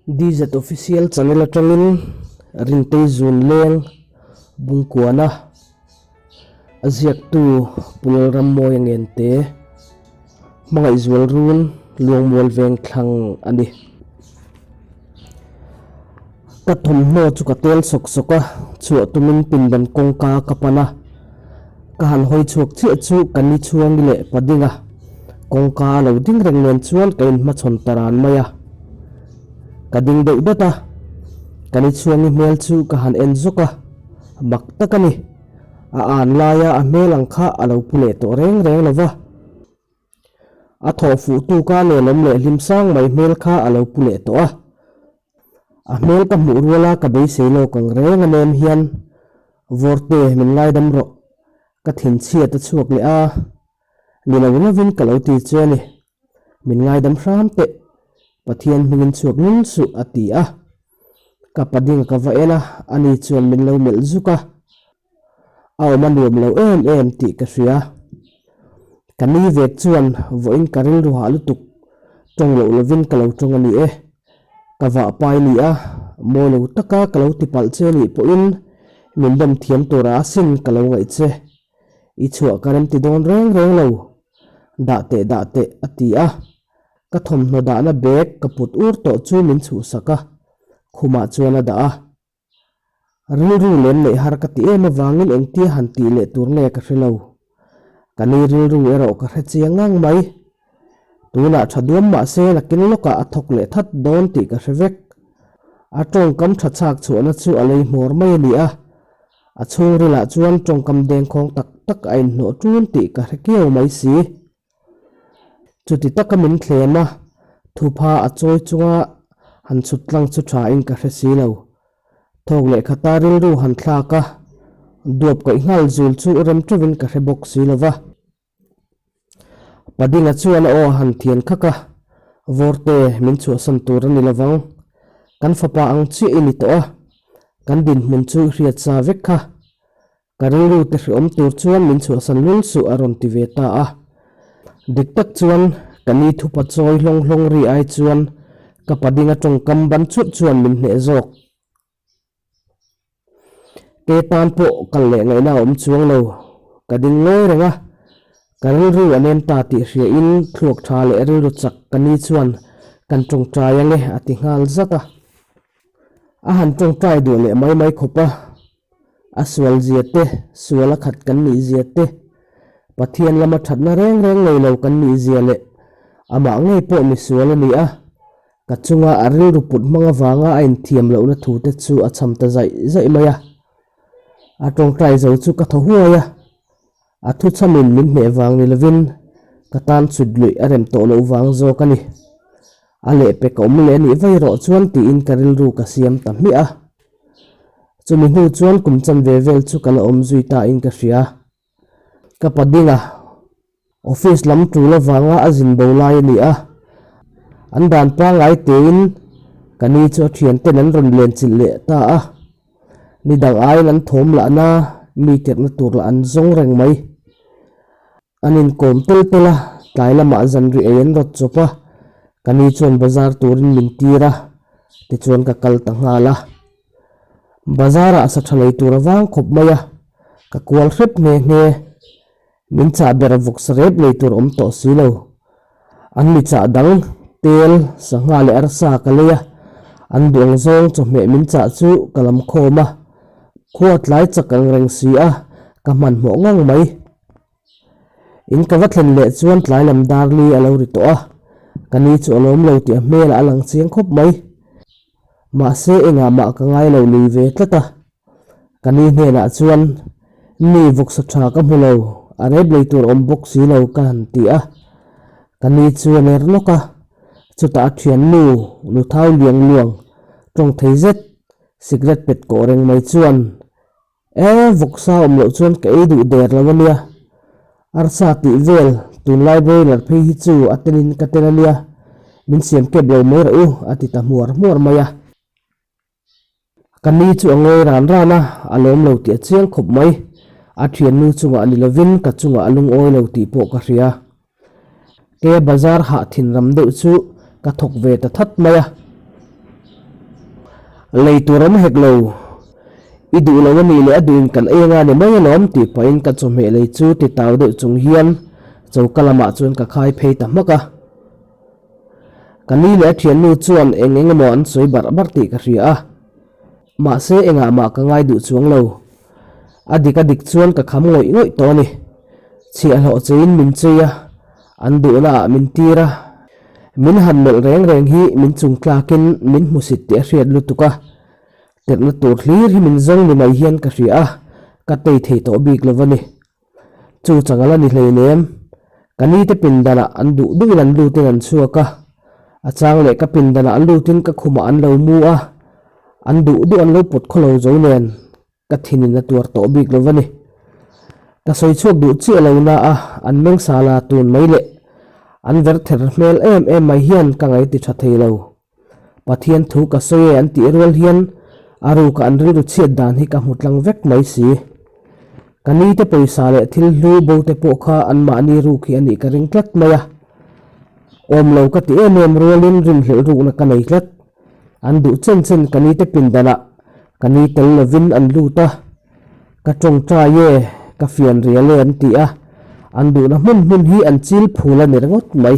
DZ Official channel atangin Rintei Zun Leng Bungkuana a ziaktu Pu Lalrammawia Ngente Hmangaihzual Run Luangmual Veng thlang a ni. Ka thawmhnaw chu ka tel sawk sawk a, chhuah tumin pindan kawngka ka pan a. Ka han hawi chhuak chiah chu ka ni chhuangi leh padinga kawngka a lo ding reng nen chuan ka inhmachhawn ta ran mai a. Ka ding deuh dat a, ka ni chhuangi hmel chu ka han en zawk a, mak tak a ni. A an laia a hmel ang kha a lo pu leh tawh reng reng lo va. A thawh fuh tuk a nelawm leh hlim sang mai hmel kha a lo pu leh tawh a. A hmel ka hmuh ruala ka beisei lawk ang reng a nem hian Vawrte min ngaidam rawh, ka thinchhiat a chhuak leh a, ni lo lovin ka lo ti che a ni, min ngaidam hram teh, Pathian hmingin chhuak lul suh a ti a. Ka pading ka va en a, ani chuan min lo melh zuk a. A awm a nuam lo em em tih ka hria. Ka ni vek chuan vawiin ka rilru hah lutuk tawng loh lovin ka lo tawng a ni e. Ka vah pai ni a, mawi lo taka ka lo ti palh che nih pawhin min dawm thiam tura asin ka lo ngaih che. I chhuah ka remti dawn reng reng lo. Dah teh dah teh a ti a. Ka thawmhnaw dahna bag ka put ur tawh chu min chhuhsak a, khumah chuan a dah a. Rilru lem neih har ka ti em avangin engtia han tih leh tur nge ka hre lo. Ka ni rilru erawh ka hre chiang ngang mai. Tunah tha duam mah se nakin lawkah a thawk leh that dawn tih ka hre vek. A tawngkam tha chhak chhuahna chu a lei hmawr mai a ni a, a chhungrilah chuan tawngkam dengkhawng tak tak a inhnawh ṭun tih ka hre kiau mai si. Chuti taka min thlem a, thupha a chawi chunga han chhut tlang chu tha in ka hre si lo. Thawk leh khata rilru han thlak a, duap kaih nghal zul chu rem teuhin ka hre bawk si lo va. Padinga chuan a aw a han thian khak a, Vawrte, min chhuahsan tur a ni lo vang. Kan fapa ang chiah i ni tawh a, kan dinhmun chu i hriat sa vek kha. Ka rilru te hreawm tur chuan min chhuahsan lul suh a rawn ti ve ta a. Dik tak chuan ka ni thupa chawi hlawng hlawng ri ai chuan ka padinga tawngkam ban churh chuan min hneh zawk. Ke tan pawh kal leh ngaihna a awm chuang lo. Ka ding ngawi reng a, ka rilru a nem ta tih hria in thluak tha leh rilru chak ka ni chuan kan tawngtai ange a ti nghal zat a. A han tawngtai duh leh mai mai khawp a. A sual zia te, sual a khat kan nih zia te, Pathian lama thatna reng reng nei lo kan nih zia leh amah ngei pawh mi sual a ni a, ka chunga a rilru put hmang avanga a inthiam lohna thu te chu a cham ta zaih zaih mai a. A tawngtai zo chu ka thaw huai a, a thu chamin min hneh vang ni lovin ka tan chhut luih a rem tawh loh vang zawk a ni. A lehpek a awm leh a nih vai rawh chuan tiin ka rilru ka siam ta hmiah a. Chumi hnu chuan kum chanve vel chu ka la awm zui ta in ka hria. Ka pa dinga office lam tul avanga a zin bo lai a ni a. An dan pangngai tein ka ni chu a thian ten an rawn len chilh leh ta a. Ni dang aiin an thawm lahna mi tirhna tur lah an zawng reng mai. An inkawm tel tel a, tlai lamah zanri ei an rawt chawp a, ka ni chuan bazar turin min tir a, tichuan ka kal ta nghal a. Bazar ah sa tha lei tur a vang khawp mai a, ka kual hrep nghe nghe. Min chah ber vawk sa rep lei tur awm tawh si lo. An mi chah dang, tel, sangha leh arsa ka lei a, an duh ang zawng chawhmeh min chah chu ka lam khawm a, khua tlai chak ang reng si a, ka hmanhmawh ngang mai. In ka va thlen leh chuan tlai lam dar li a lo ri tawh a, ka ni chu a lawm lo tih a hmelah a lang chiang khawp mai. Mahse engah mah ka ngai lo lui ve tlat a, ka ni hnenah chuan mi vawksa tha ka hmu lo, a rep lei tur awm bawk si lo ka han ti a, ka ni chu a ner nawk a, chutah a thiannu nu thau liang luang tawng thei zet sikret pet kawh reng mai chuan E, vawksa awm loh chuan ka ei duh der lo a nia. Arsa tih vel, tunlai broiler phei hi chu a telin ka tel a nia. Min siam kep lo mai rah u, a ti ta hmuar hmuar mai a. Ka ni chu a ngawi ran ran a, a lawm lo tih a chiang khawp mai. A thiannu chungah ni lovin ka chungah a lungawi lo tih pawh ka hria. Ke bazar hah thin ram deuh chu ka thawk ve ta that mai a. Lei tur awm hek lo. I duh lo a nih leh a duhin kan ei anga ni mai alawm tih pahin ka chawhmeh lei chu ti tau deuh chung hian choka lamah chuan ka khai phei ta hmak a. Ka ni leh a thiannu chuan eng eng emaw an sawi barh barh tih ka hria a. Mahse engah mah ka ngai duh chuang lo. A dik a dik chuan ka kham ngawih ngawih tawh a ni. Chhiahhlawh cheiin min chei a, an duhna ah min tir a. Min han melh reng reng hi min chung tlakin min hmusit tih a hriat lutuk a. Terhna tur hlir hi min zawng ni mai hian ka hria a, ka tei thei tawh bik lo a ni. Chu chang ala ni hleinem. Ka nite pindanah an duh duhin an lutin an chhuak a, a chang leh ka pindanah an lutin ka khumah an lo mu a, an duh duh an lo pawt khaw lo zo nen ka thinin a tuar tawh bik lo va ni. Ka sawi chhuak duh chiah lo na a, an meng sala tun mai leh an ver ther hmel em em mai hian ka ngaih ti tha thei lo. Pathian thu ka sawi e an tih rual hian a ruka an rilru chhiat dan hi ka hmu tlang vek mai si. Ka nite pawisa leh thil hlu bo te pawh kha anmahni ruk hi a nih ka ring tlat mai a. Awm lo ka ti em em rualin rinhlelh rukna ka nei tlat. An duh chen chen ka nite pindanah ka ni tel lovin an lut a. Ka tawngtai e, ka fian rial e an ti a. An duhna hmun hmun hi an chil phul a ni ringawt mai.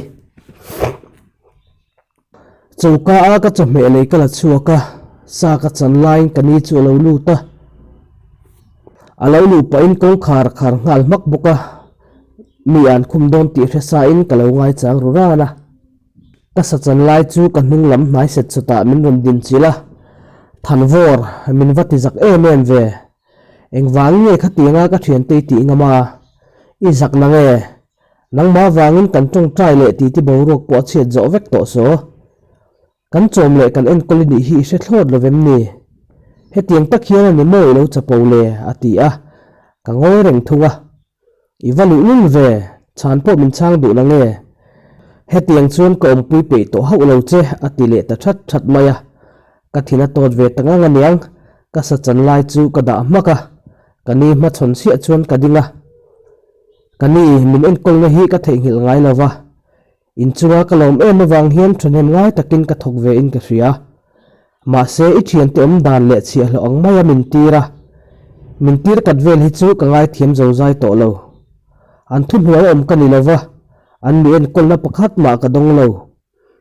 Choka a ka chawhmeh lei ka la chhuak a, sa ka chan laiin ka ni chu a lo lut a. A lo luh pahin kawngkhar khar nghal hmak bawk a, mi an khum dawn tih hre sain ka lo ngaichang ru ran a. Ka sa chan lai chu ka hnung lam hnai set chawtah min rawn din chilh a, Thanvawr, min va ti zak em em ve. Engvang nge khatianga ka thiante i tih ngam a? I zak nang e? Nangmah vangin kan tawngtai leh titi boruak pawh a chhiat zawh vek tawh saw. Kan chawm leh kan enkawl i nih hi i hre thlawt lo vem ni? Hetiang tak hian a ni maw i lo chapo le? a ti a, ka ngawi reng thung a. I va luh lul ve, chhan pawh min chhang duh la nge? Hetiang chuan ka awmpui peih tawh hauh lo che a ti leh ta that that mai a. Ka thin a tawt ve ta ngang aniang, ka sa chan lai chu ka dah hmak a, ka ni hmachhawn chiah chuan ka ding a. Ka ni, min enkawlna hi ka theihnghilh ngai lo va, inchunga ka lawm em avang hian thahnem ngai takin ka thawk ve in ka hria. Mahse, i thiante awm dan leh chhiahhlawh ang maia min tir a, min tir kat vel hi chu ka ngaithiam zo zai tawh lo. An thuhnuai awm ka ni lo va, an mi enkawlna pakhat mah ka dawng lo.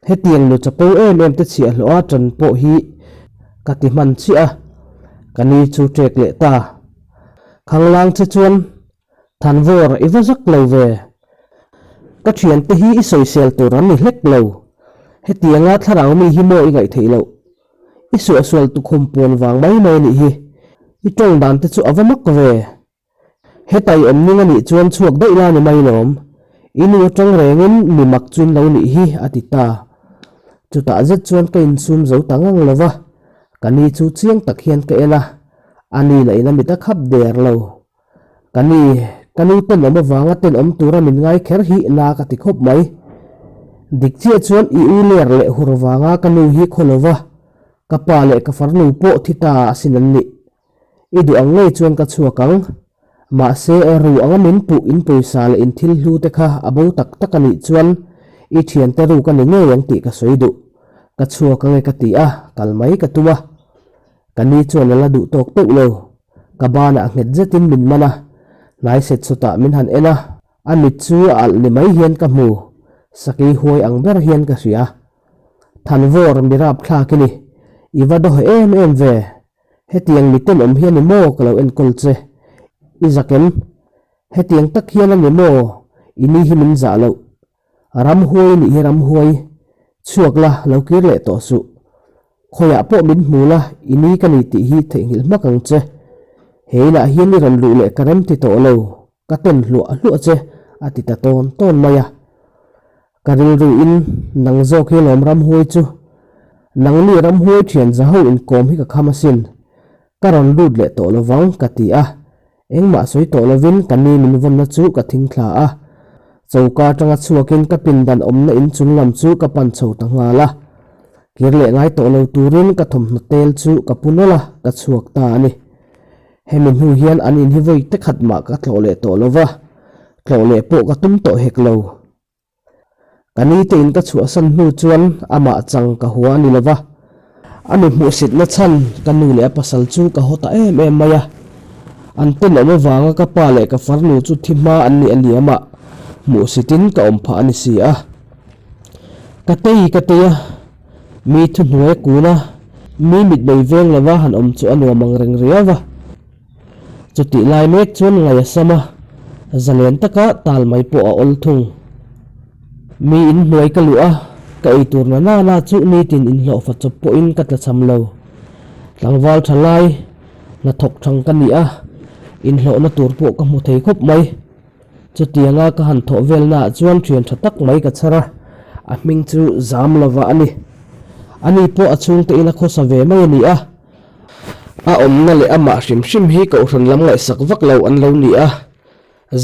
Hetiang nu chapo em em te chhiahhlawh a tan pawh hi ka ti hman chiah a, ka ni chu ṭek leh ta. Khanglang che chuan Thanvawr i va zak lo ve. Ka thiante hi i sawisel tur an ni hlek lo. Hetianga thlarau mi hi maw i ngaih theih loh? I suahsual tukhum puan vang mai mai a nih hi. I tawng dan te chu a va mak ve. Heta i awm ning a nih chuan chhuak daih la ni mai lawm. I nu atang rengin mi mak chu in lo nih hi a ti ta. Chutah zet chuan ka insum zo ta ngang lo va. Ka ni chu chiang tak hian ka en a, a ni lah in a mit a khap der lo. Ka ni, ka nu tenawm avanga tenawm tura min ngai kher hi na ka ti khawp mai. Dik chiah chuan i u ler leh hur vanga ka nu hi khaw lova, ka pa leh ka farnu pawh thi ta asin an nih. I duh ang ngei chuan ka chhuak ang. Mahse, ru anga min puh in pawisa leh in thil hlu te kha a bo tak tak a nih chuan i thiante ruk a ni ngei ang tih ka sawi duh. Ka chhuak ange ka ti a, kal mai ka tum a. Ka ni chuan a la duh tawk teuh lo. Ka banah nghet zetin min man a, hnai set sawtah min han en a, a mit chu a alh ni mai hian ka hmu, sakei huai ang ber hian ka hria. Thanvawr mi rapthlak i ni, i va dawheh em em ve. Hetiang mi tenawm hi a ni maw ka lo enkawl che? I zak em? Hetiang tak hian a ni maw i ni hi min zah loh? Ramhuai nih hi ramhuai, chhuak la lo kir leh tawh suh. Khawiah pawh min hmu la, i ni ka ni tih hi theihnghilh hmak ang che. He inah hian i rawn luh leh ka rem ti tawh lo, ka ten hluah hluah che, a ti ta tawn tawn mai a. Ka rilruin nang zawk hi lawm ramhuai chu, nangni ramhuai thian za ho inkawm hi ka kham asin, ka rawn lut leh tawh lovang ka ti a. Engmah sawi tawh lovin ka ni min vawnna chu ka thing thla a, choka atanga chhuakin ka pindan awmna inchung lam chu ka pan chho ta nghal a. Kir leh ngai tawh lo turin ka thawmhnaw tel chu ka pu nawlh a, ka chhuak ta a ni. Hemi hnu hian an in hi vawi te khat mah ka tlawh leh tawh lova, tlawh leh pawh ka tum tawh hek lo. Ka ni te in ka chhuahsan hnu chuan amah chang ka hua a ni lova. A mi hmuhsitna chhan ka nu leh a pasal chu ka haw ta em em mai a. An tenawm avanga ka pa leh ka farnu chu thi hma an nih a liamah hmuhsitin ka awm phah a ni si a. Ka tei ka tei a, mi thuhnuai a kun a, mi mitmei veng lova han awm chu a nuam ang reng riau va. Chutih lai mek chuan ngaih a sam a, zalen taka tal mai pawh a awl thung. Mi inhnuai ka luh a, ka eitur na nana chu nitin inhlawhfa chawp pawhin ka tlachham lo. Tlangval tha lai, hnathawk thang ka ni a, inhlawhna tur pawh ka hmu thei khawp mai. Chutianga ka han thawh velnaah chuan thian tha tak mai ka chhar a, a hming chu zam lova a ni. Ani pawh a chhungte ina khawsa ve mai a ni a. A awmna leh amah hrim hrim hi kohhran lam ngaihsak vak lo an lo ni a,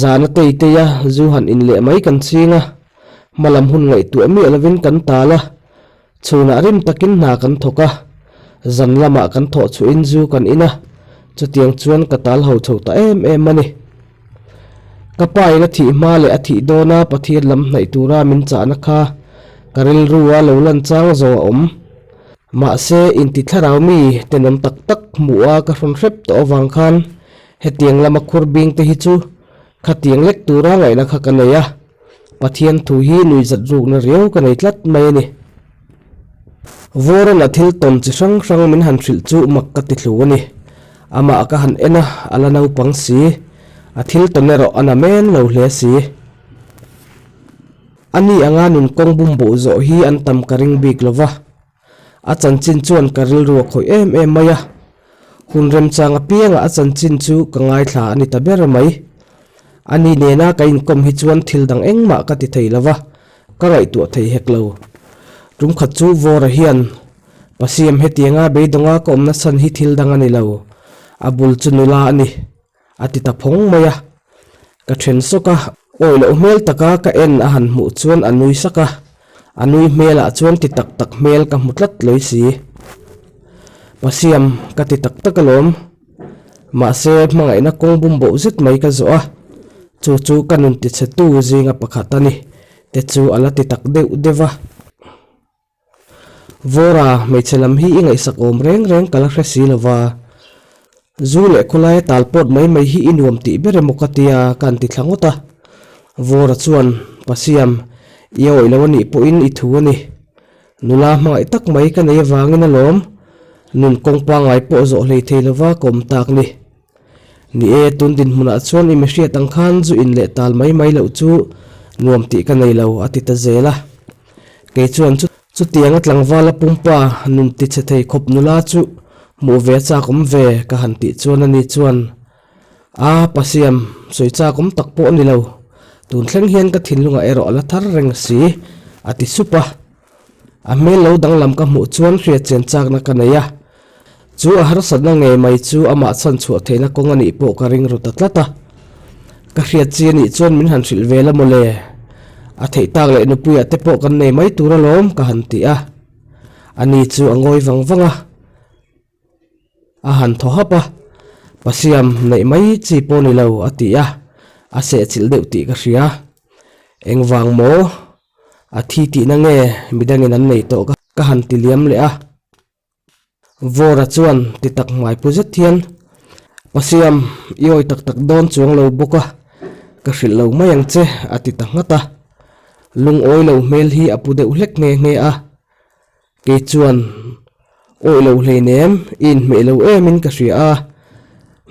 zana tei tei a zu han in leh mai kan ching a, hmalam hun ngaihtuah miah lovin kan tal a, chhunah rim takin hna kan thawk a, zan lamah kan thawh chhuahin zu kan in a, chutiang chuan ka tal ho chho ta em em a ni. Ka pa in a thih hma leh a thih dawna Pathian lam hnaih tura min chahna kha ka rilru a lo lan chang zawng a awm. Mahse, inti thlarau mi tenawm tak tak hmuh a ka hrawn hrep tawh avang khan hetiang lama khur bing te hi chu khatiang lek tura ngaihna kha ka nei a, Pathian thu hi nuihzat rukna riau ka nei tlat mai a ni. Vawran a thil tawn chi hrang hrang min han hrilh chu mak ka ti thlu a ni. Amah ka han en a, a la naupang si. A thil tawn erawh a na men lo hle si. A ni anga nun kawng bum boh zawh hi an tam ka ring bik lo va, a chanchin chuan ka rilru a khawih em em mai a, hun remchang apiangah a chanchin chu ka ngaithla a ni ta ber mai. A ni nena ka inkawm hi chuan thil dang engmah ka ti thei lo va, ka ngaihtuah thei hek lo. Tumkhat chu Vawra hian, Pasiam hetianga beidawnga ka awmna chhan hi thil dang a ni lo, a bul chu nula a ni. A ti ta phawng mai a. Ka then sawk a, awi loh hmel taka ka en a han hmuh chuan a nui sak a, a nui hmelah chuan ti tak tak hmel ka hmu tlat lawih si. Pasiam, ka ti tak tak alawm. Mahse, hmangaihna kawng bum boh zet mai ka zawh a, chu chu ka nun tichhetu zinga pakhat a ni, te chu a la ti tak deuh deuh a. Vawra, hmeichhe lam hi i ngaihsak awm reng reng ka la hre si lo va. Zu leh khawlaia tal pawt mai mai hi i nuam tih ber emaw ka tia ka han ti thla ngawt a. Vawra chuan, Pasiam, i awih lo a nih pawhin i thu a ni. Nula hmangaih tak mai ka nei avangin alawm, nun kawng pangngai pawh zawh hlei thei lova ka awm tak ni. Ni e, tun dinhmunah chuan i mihriat ang khan zu in leh tal mai mai loh chu nuam tih ka nei lo, a ti ta zel a. Kei chuan chu chutianga tlangvala pumpa nun ti chhe thei khawp nula chu hmuh ve chak awm ve ka han tih chuan ani chuan, A, Pasiam, sawi chak awm tak pawh a ni lo. Tun thleng hian ka thinlungah erawh a la thar reng si, a ti sup a. A hmel lo danglam ka hmuh chuan hriatchian chakna ka nei a, chu a harsatna ngei mai chu amah chhan chhuah theihna kawng a nih pawh ka ring ru ta tlat a. Ka hriat chi a nih chuan min han hrilh ve la mawle, a theih tak leh nupuiah te pawh kan nei mai tur alawm ka han ti a. Ani chu a ngawi vang vang a. A han thaw hap a, Pasiam neih mai chi pawh ni lo a ti a, a sehchilh deuh tih ka hria. Engvang maw? A thi tihna nge midangin an nei tawh ka han ti liam leh a. Vawra chuan ti tak hmai pu zet hian, Pasiam, i awi tak tak dawn chuang lo bawk a, ka hrilh lo mai ang che a ti ta nghat a. Lungawi lo hmel hi a pu deuh hlek nghe nghe a. Kei chuan, Awih lo hleinem, i inhmeh lo emin ka hria a,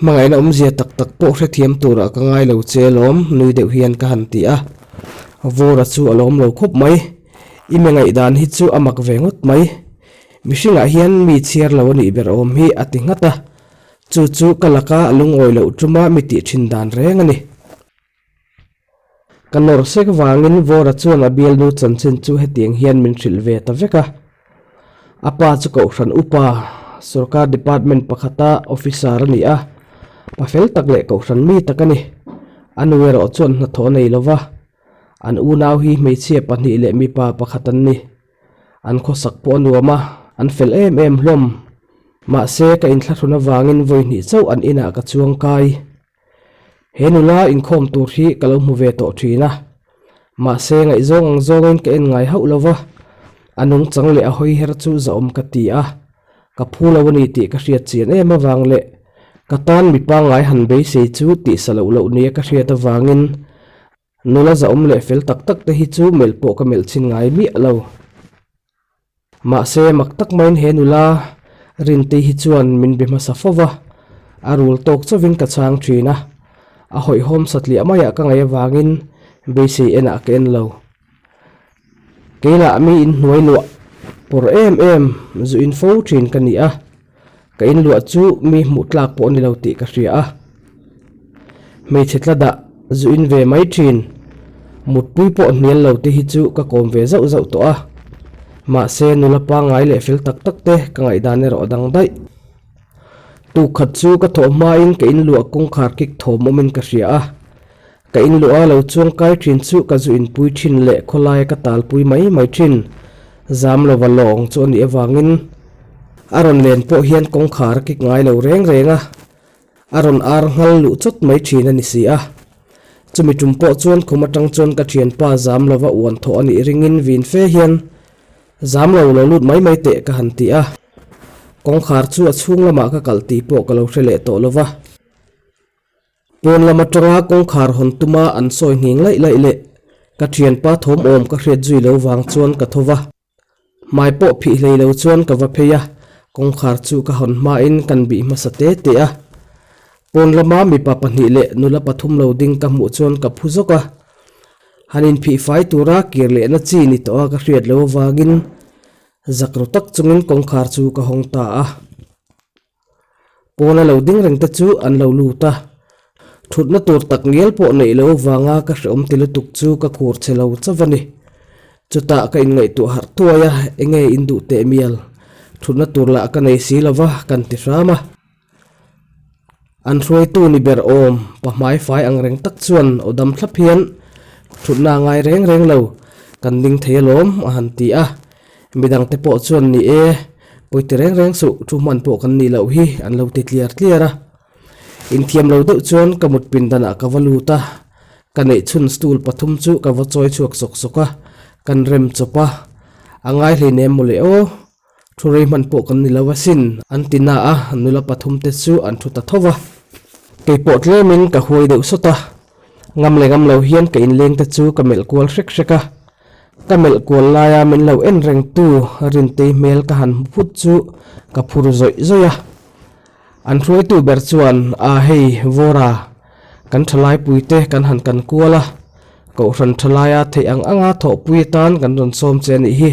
hmangaihna awmzia tak tak pawh hrethiam turah ka ngai lo che alawm, nui deuh hian ka han ti a. Vawra chu a lawm lo khawp mai. I mi ngaihdan hi chu a mak ve ngawt mai. Mihringah hian mi chhiar lo a nih ber awm hi a ti nghat a. Chu chu ka laka a lungawi loh tuma mi tih thin dan reng a ni. Ka nawr sek vangin Vawra chuan a bialnu chanchin chu hetiang hian min hrilh ve ta vek a. A pa chu Kohhran upa, sorkar department pakhata officer a ni a, pa fel tak leh Kohhran mi tak a ni. A nu erawh chuan hnathawh a nei lo va, an unau hi hmeichhia pahnih leh mipa pakhat an ni. An khawsak pawh a nuam a, an fel em em hlawm. Mahse, ka inthlahrun avangin vawi hnih chauh an inah ka chuang kai. He nula inkhawm tur hi ka lo hmu ve tawh thin a, mahse ngaihzawng ang zawngin ka en ngai hauh lo va, a nungchang leh a hawi her chu zahawm ka ti a. Ka phu lo a ni tih ka hriat chian em avang leh ka tan mi pangngai han beisei chu tihsa loh loh nia ka hriat avangin nula zahawm leh fel tak tak te hi chu melh pawh ka melh chhin ngai miah lo. Mahse mak tak maiin he nula Rintei hi chuan min be hmasa fo va, a rul tawk chauhin ka chhang thin a, a hawihhawm satliah maiah ka ngaih avangin beisei enah ka en lo. Keilah mi inhnuai luah pawr em em zu in fo thin ka ni a, ka in luah chu mi hmuh tlak pawh a ni lo tih ka hria a. Hmeichhe tla dah zu in ve mai thin, mutpui pawh hnial lo te hi chu ka kawm ve zauh zauh tawh a, mahse nula pangngai leh fel tak tak te ka ngaihdan erawh a dang daih. Tukkhat chu ka thawh hmain ka in luah kawngkhar kik thawm awmin ka hria a. Ka in luh a lo chuang kai thin chu ka zu inpui thin leh khawlaia ka talpui mai mai thin. Zam lova lawng chu a nih avangin a rawn len pawh hian kawngkhar a kik ngai lo reng reng a, a rawn ar nghal luh chawt mai thin a ni si a. Chumi tum pawh chuan khum atang chuan ka thianpa zam lova uan thawh a nih ringin vin fe hian zam lo lo lut mai mai teh ka han ti a. Kawngkhar chu a chhung lamah ka kalh tih pawh ka lo hre leh tawh lova. Pawn lam atanga kawngkhar hawn tuma an sawi nghing laih laih leh ka thianpa thawm awm ka hriat zui lo vang chuan ka tho va. Hmai pawh phih hlei lo chuan ka va phei a, kawngkhar chu ka hawn hmain kan bih hmasa te te a. Pawn lama mipa pahnih leh nula pathum lo ding ka hmuh chuan ka phu zawk a. Han inphih fai tura kir lehna chi ni tawh a ka hriat lo avangin zak ru tak chungin kawngkhar chu ka hawng ta a. Pawna lo ding reng te chu an lo lut a, thutna tur tak ngial pawh neih lo vanga ka hreawm ti lutuk chu ka khur che lo chauh a ni. Chutah ka inngaihtuah harh thuai a, enge in duh teh mial, thutna tur lah ka nei si lova kan ti hram a. An hruaitu ni ber awm, pa hmai fai ang reng tak chuan aw dam thlap hian thutna a ngai reng reng lo, kan ding thei alawm a han ti a. Midangte pawh chuan ni e, pawiti reng reng suh, thu hman pawh kan nih loh hi an lo ti tliar tliar a. Inthiam lo deuh chuan ka mut pindanah ka va lut a, ka neih chhun stool pathum chu ka va chawi chhuak sawk sawk a, kan rem chawp a, a ngai hleinem mawle aw, thu rei hman pawh kan ni lo asin an ti na a, nula pathum te chu an thu ta tho va. Kei pawh tlemin ka huai deuh sawt a, ngam leh ngam lo hian ka inleng te chu ka melh kual hrek hrek a. Ka melh kual laia min lo en rengtu Rintei hmel ka han hmu phut chu ka phur zawih zawih a. An hruaitu ber chuan, A hei, Vawra, kan thalaipui te kan han kan kual a, Kohhran thalaia theih ang anga thawhpui atan kan rawn sawm che a nih hi.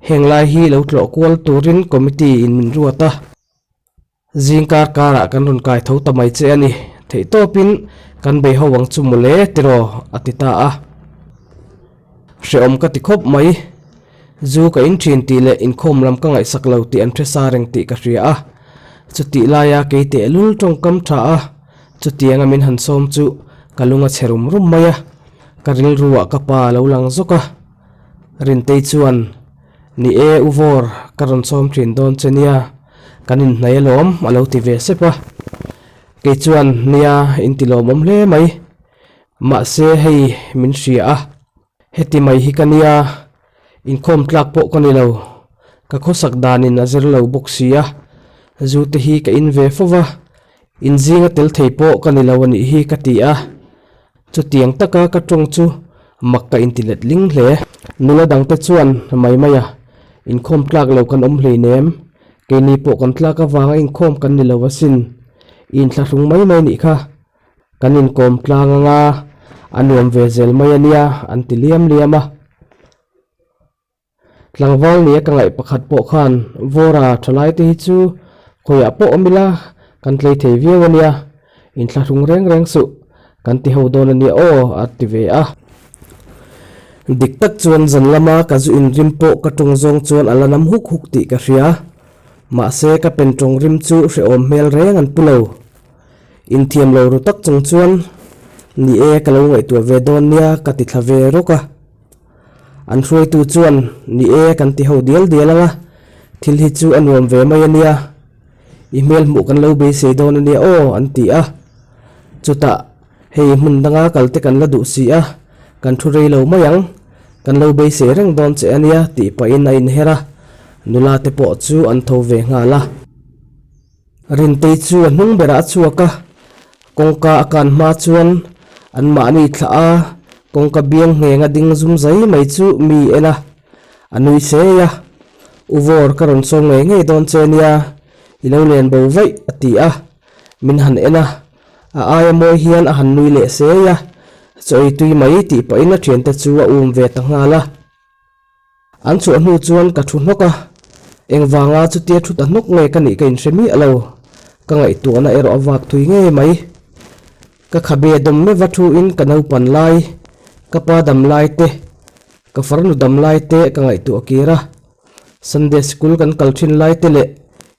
Heng lai hi lo tlawh kual turin committee in min ruat a. Zing kar karah kan rawn kai tho ta mai che a ni. Theihtawpin kan bei ho ang chu mawle tiraw a ti ta a. Hrehawm ka ti khawp mai. Zu ka in thin tih leh inkhawm lam ka ngaihsak lo tih an hre sa reng tih ka hria a. Chutih laia kei tehlul tawngkam tha a, chutianga min han sawm chu ka lung a chhe rum rum mai a. Ka rilruah ka pa a lo lang zawk a. Rintei chuan, Ni e U Vawr, ka rawn sawm thin dawn che nia. Kan inhnai alawm a lo ti ve sep a. Kei chuan nia in ti lawmawm hle mai. Mahse hei min hria a, heti mai hi ka nia, inkhawm tlak pawh ka ni lo. Ka khawsak danin a zir lo bawk si a, zu te hi ka in ve fo va, inzinga tel thei pawh ka ni lo a nih hi ka ti a. Chutiang taka ka tawng chu mak ka inti let ling hle. Nula dangte chuan mai mai a, inkhawm tlak lo kan awm hleinem, keini pawh kan tlak avanga inkhawm kan ni lo asin, i inthlahrung mai mai nih kha, kan inkawm tlang anga a nuam ve zel mai ania an ti liam liam a. Tlangval nia ka ngaih pakhat pawh khan Vawra thalai te hi chu khawiah pawh awm ila kan tlei thei viau a nia, inthlahrung reng reng suh kan ti ho dawn a nia aw a ti ve a. Dik tak chuan zan lama ka zu inrim pawh ka tawng zawng chuan a la nam huk huk tih ka hria. Mahse ka pen tawng rim chu hrehawm hmel reng an pu lo. Inthiam lo ru tak chung chuan ni e ka lo ngaihtuah ve dawn nia ka ti thla ve rawk a. An hruaitu chuan, Ni e, kan ti ho dial dial ang a, thil hi chu a nuam ve mai a nia, i hmel hmuh kan lo beisei dawn a nia aw, an ti a. Chutah, hei hmun danga kal te kan la duh si a, kan thu rei lo mai ang, kan lo beisei reng dawn che a nia, tih pahin a inher a. Nula te pawh chu an tho ve nghal a. Rintei chu a hnung berah a chhuak a, kawngka a kan hma chuan an mahni thlah a, kawngka biang ngheng a ding zum zai mai chu mi en a, a nui sei a. U Vawr ka rawn sawm ngei ngei dawn che nia, i lo len bo vaih a ti a, min han en a, a aia mawi hian a han nui leh sei a, chaw ei tui mai tih pahin a thiante chu a um ve ta nghal a. An chhuah hnu chuan ka thu hnawk a, engvanga chutia thu ta hnawk nge ka nih ka inhre miah lo, ka ngaihtuahna erawh a vak thui ngei mai. Ka khabe dawm meuh a thu in ka naupan lai, ka pa dam lai te, ka farnu dam lai te ka ngaihtuah kir a. Sunday school kan kal thin lai te leh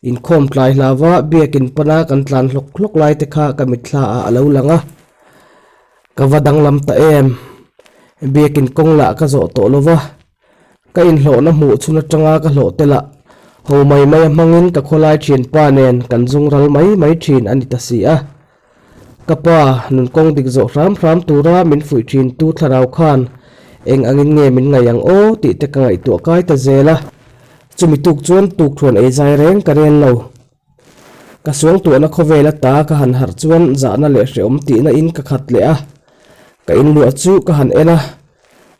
inkhawm tlai hlauva biakin pana kan tlan hlawk hlawk lai te kha ka mitthla ah a lo lang a. Ka va danglam ta em? Biakin kawng lah ka zawh tawh lo va, ka inhlawhna hmuh chhun atanga ka hlawh te lah ho mai mai a hmangin ka khawlai thianpa nen kan zung ral mai mai thin a ni ta si a. Ka pa, nun kawng dik zawh hram hram tura min fuih thin tu thlarau khan eng angin nge min ngaih ang aw tih te ka ngaihtuah kai ta zel a. Chumi tuk chuan tukthuan ei zai reng ka rel lo. Ka suangtuahna khawvel ata ka han harh chuan zahna leh hrehawm tihna in ka khat leh a, ka inluah chu ka han en a,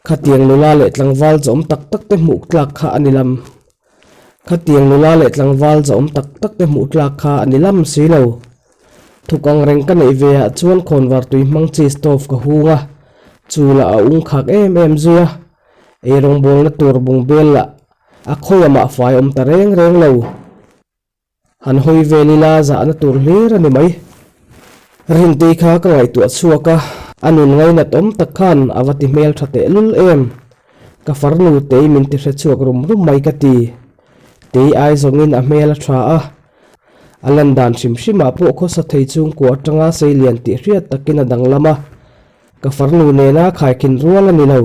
khatiang nula leh tlangval zawm tak tak te hmuh tlak kha a ni lam. Khatiang nula leh tlangval zawm tak tak te hmuh tlak kha a ni lam si lo. Thuk ang reng ka neih ve ah chuan khawnvar tui hmang chi stove ka hung a, chu lah a ung khak em em zui a, eirawngbawlna tur bungbel lah a khawi amah fai awm ta reng reng lo. Han hawi vel ila zahna tur hlir a ni mai. Rintei kha ka ngaihtuah chhuak a, a nun ngainat awm tak khan a va ti hmel tha tehlul em. Ka farnu Tei min ti hre chhuak rum rum mai ka ti. Tei ai zawngin a hmel a tha a, a lan dan hrim hrimah pawh khawsa thei chhungkua atanga sei lian tih hriat takin a danglam a, ka farnu nena khaikhin rual a ni lo.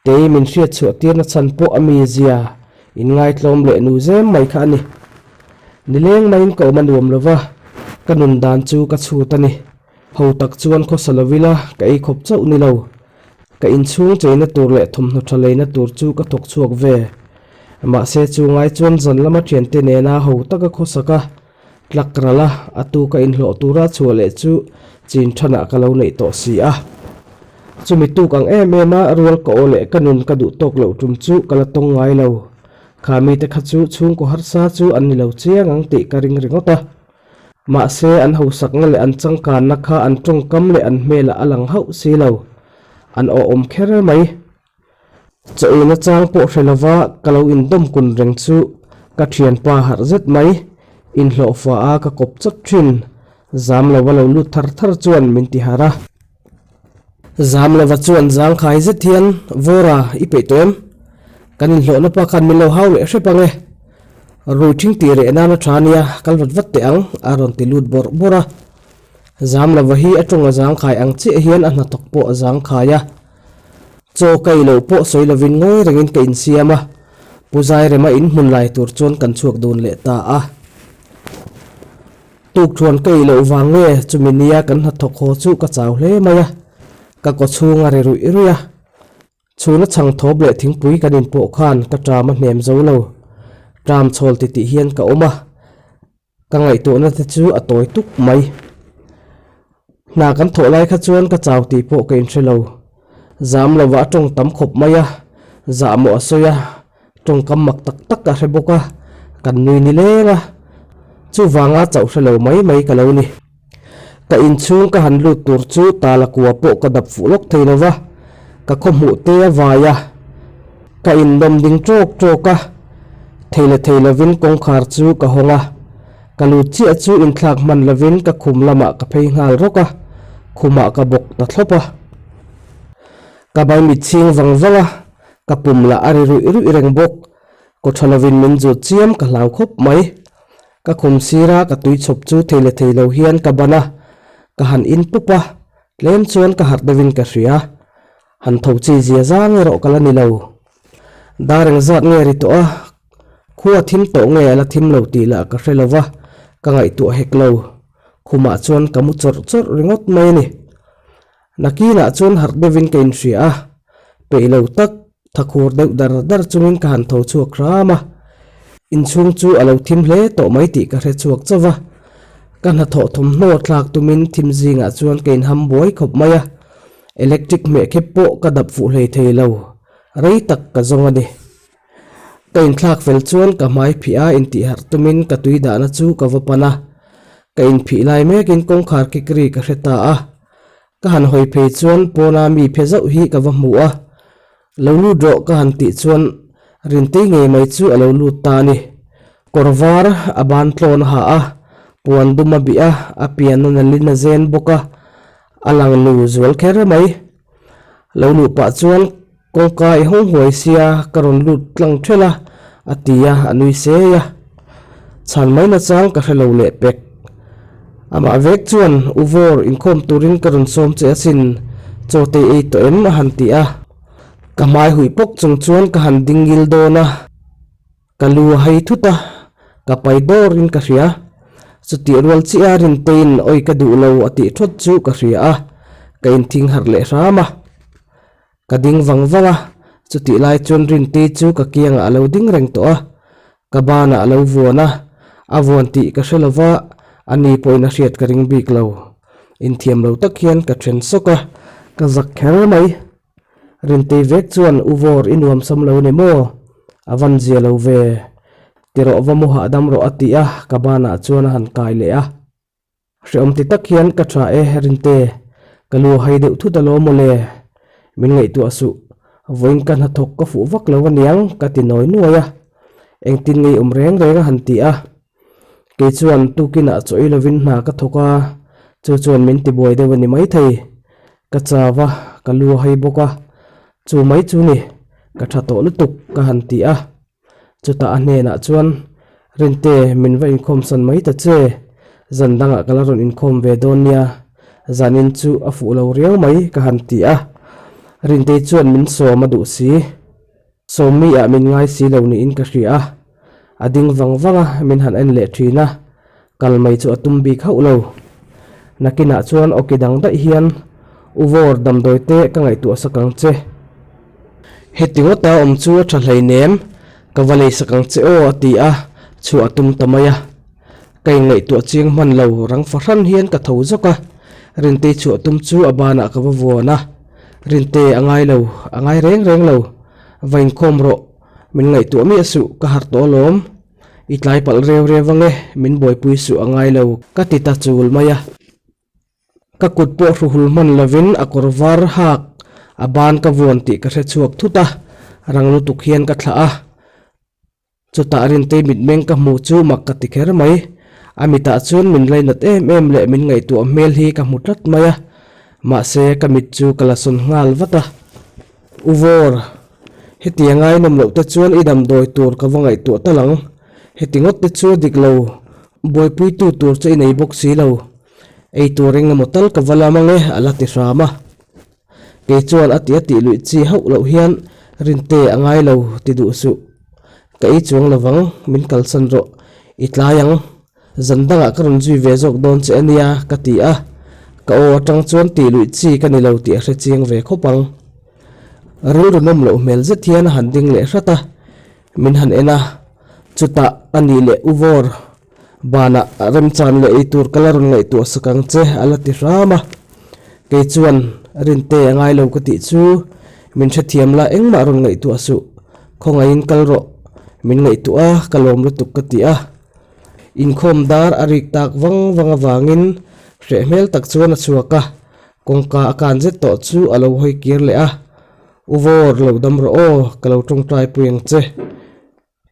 Tei min hriat chhuah tirna chhan pawh a mizia inngaitlawm leh nu zem mai kha a ni. Nileng maiin ka awm a nuam lo va, ka nun dan chu ka chhut a ni. Ho tak chuan khawsa lo ila ka ei khawp chauh ni lo. Ka inchhung cheina tur leh thawmhnaw tha leina tur chu ka thawk chhuak ve. Mahse chu ngai chuan zan lama thiante nena ho taka khawsak a, tlak ral a, a tu ka inhlawh tura chhuah leh chu chin thanah ka lo neih tawh si a. Chumi tuk ang em em a, rual ka aw leh ka nun ka duh tawk loh tum chu ka la tawng ngai lo. Kha mite kha chu chhungkaw harsa chu an ni lo chiang ang tih ka ring ringawt a. Mahse an hausakna leh an changkanna kha an tawngkam leh an hmelah a lang hauh si lo. An awhawm kher mai. Chaw-ina chang pawh hre lova ka lo indawm kun reng chu ka thianpa harh zet mai, inhlawhfa a ka kawp chawt thin, zam lova lo lut thar thar chuan min ti harh a. Zam lova chuan zangkhai zet hian, Vawra, i peih tawh em? Kan inhlawhna pa khan min lo hau leh hrep ang e. Rui thing tih reh nan a tha nia, kal vat vat teh ang, a rawn ti lut bawrh bawrh a. Zam lova hi a tawng a zangkhai ang chiah hian a hnathawk pawh a zangkhai a. Chaw ka ei loh pawh sawi lovin ngawi rengin ka insiam a, Pu Zairema in hmun lai tur chuan kan chhuak dun leh ta a. Tukthuan ka ei loh vang nge chumi nia kan hnathawk haw chu ka chau hle mai a, ka kaw chhung a ri ruih ruih a. Chhuna chhang thawp leh thingpui kan inpawh khan ka ṭam a hnem zo lo. Ṭam chhawl titih hian ka awm a. Ka ngaihtuahna te chu a tawi tuk mai. Hna kan thawh lai kha chuan ka chau tih pawh ka inhre lo. Zam lova a tawng tam khawp mai a, zahmawh a sawi a, tawngkam mak tak tak a hre bawk a, kan nui ni leng a. Chuvanga chauh hre lo mai mai ka lo ni. Ka inchhung ka han lut tur chu tala kua pawh ka dap fuh lawk thei lova, ka khaw hmuh te a vai a, ka indawm ding tawk tawk a, thei leh thei lovin kawngkhar chu ka hawng a, ka lut chiah chu inthlak hman lovin ka khum lamah ka phei nghal rawk a, khumah ka bawk ta thlawp a. Ka baimit chhing vang vang a, ka pum lah a ri ruih ruih reng bawk, kaw tha lovin min zut chiam ka hlau khawp mai. Ka khum sira ka tui chhawp chu thei leh thei lo hian ka ban a, ka han in pup a, tlem chuan ka harh deuhin ka hria. Han tho chi zia zang erawh ka la ni lo. Dar engzat nge ri tawh a, khua thim tawh nge a la thim lo tih lah ka hre lo va, ka ngaihtuah hek lo. Khumah chuan ka mu chawrh chawrh ringawt mai a ni. Nakinah chuan harh deuhin ka inhria a, peih lo tak thakhur deuh dar dar chungin ka han tho chhuak hram a. Inchhung chu a lo thim hle tawh mai tih ka hre chhuak chauh va, ka hnathawh thawmhnaw thlak tumin thim zingah chuan ka inham buai khawp mai a, electric hmeh khep pawh ka dap fuh hlei thei lo, rei tak ka zawng a ni. Ka inthlak fel chuan ka hmai phih a intihharh tumin ka tui dahna chu ka va pan a, ka inphih lai mekin kawngkhar kik ri ka hre ta a, ka han hawi phei chuan pawna mi phe zauh hi ka va hmu a, Lo lut rawh ka han tih chuan Rintei ngei mai chu a lo lut ta a ni. Kawr var a ban tlawn a ha a, puan dum a bih a, a pian a nalin a zen bawk a, a lang nu zual kher mai. Lo luh pah chuan kawngka i hawng huai sia ka rawn lut tlang ṭhelh a, a ti a, a nui sei a. Chhan mai nachang ka hre lo leh pek. Amah vek chuan U Vawr inkhawm turin ka rawn sawm che asin, chaw te ei tawh em a han ti a. Ka hmai huih pawk chung chuan ka han ding ngil dawn a, ka lu a hei thut a, ka pai dawrin ka hria. Chutih rual chiah a Rinteiin awi ka duh lo a tih thawt chu ka hria a, ka inthing harh leh hram a. Ka ding vang vang a, chutih lai chuan Rintei chu ka kiangah a lo ding reng tawh a, Ka banah a lo vuan a, a vuan tih ka hre lova, a ni pawhin a hriat ka ring bik lo. Inthiam lo tak hian ka then sawk a, ka zak kher mai. Rintei vek chuan U Vawr i nuam sam lo ni maw? A van zia lo ve. Ti rawh va mu hahdam rawh a ti a, ka banah chuan a han kai leh a. Hreawm ti tak hian ka tha e Rinte, ka lu a hai deuh thut alawm mawle, min ngaihtuah suh, vawiin ka hnathawk ka fuh vak lo aniang ka ti nawi nuai a, engtin ngei awm reng reng a han ti a, kei chuan tukinah chaw i lovin hna ka thawk a, chu chuan min ti buai deuh a ni maithei, ka chau a, ka lu a hai bawk a, chu mai chu ni, ka tha tawh lutuk ka han ti a. Chutah a hnenah chuan, Rinte, min va inkhawm san mai ta che, zan dangah ka la rawn inkhawm ve dawn nia, zanin chu a fuh lo riau mai ka han ti a. Rintei chuan min sawm a duh si, sawm mi ah min ngai si lo niin ka hria a, a ding vang vang a, min han en leh thin a, kal mai chu a tum bik hauh lo. Nakinah chuan awki dang daih hian, U Vawr, damdawi te ka ngaihtuah sak ang che. Heti ngawta awm chu a tha hleinem, ka va lei sak ang che aw a ti a, chhuah a tum ta mai a. Ka inngaihtuah chiang hman lo, rang fahran hian ka tho zawk a, Rintei chhuah tum chu a banah ka va vuan a, Rinte a ngai lo, a ngai reng reng lo, va inkhawm rawh, min ngaihtuah miah suh, ka harh tawh alawm, i tlai palh reu reu ange, min buaipui suh a ngai lo, ka ti ta chul mai a. Ka kut pawh hruhul hman lovin a kawr var hak a ban ka vuan tih ka hre chhuak thut a, rang lutuk hian ka thlah a. Chutah Rintei mitmeng ka hmuh chu mak ka ti kher mai. A mitah chuan min lainat em em leh min ngaihtuah hmel hi ka hmu tlat mai a, mahse ka mit chu ka la sawn nghal vat a. U Vawr, heti a ngainawm loh te chuan i damdawi tur ka va ngaihtuah tal ang. Heti ngawt te chu a dik lo, buaipuitu tur chu i nei bawk si lo. Ei tur eng emaw tal ka va lam ang e, a la ti hram a. Kei chuan a ti a tih luih chi hauh loh hian Rinte a ngai lo ti duh suh. Ka ei chuang lo vang, min kalsan rawh, i tlai ang. Zan dangah ka rawn zui ve zawk dawn che a nia, ka ti a. Ka aw atang chuan tih luih chi ka ni lo tih a hre chiang ve khawp ang. Rilru nawm loh hmel zet hian a han ding leh hrat a, min han en a, chutah a nih leh U Vawr, Banah remchan leh ei tur ka la rawn ngaihtuah sak ang che a la ti hram a. Kei chuan Rinte a ngai lo ka tih chu min hrethiam la engmah rawn ngaihtuah suh, khawngaihin kal rawh, min ngaihtuah a ka lawm lutuk ka ti a. Inkhawm dar a rik tak vang vang avangin hreh hmel tak chuan a chhuak a, kawngka a kan zet tawh chu a lo hawi kir leh a, U Vawr lo dam rawh aw, ka lo tawngtai pui ang che.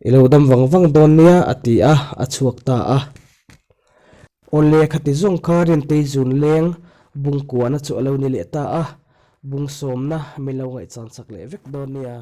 I lo dam vang vang dawn nia a ti a, a chhuak ta a. Awle khati zawng kha Rintei zun leng bung kuahna chu a lo ni leh ta a, bung sawmna min lo ngaihchan chak leh vek dawn nia.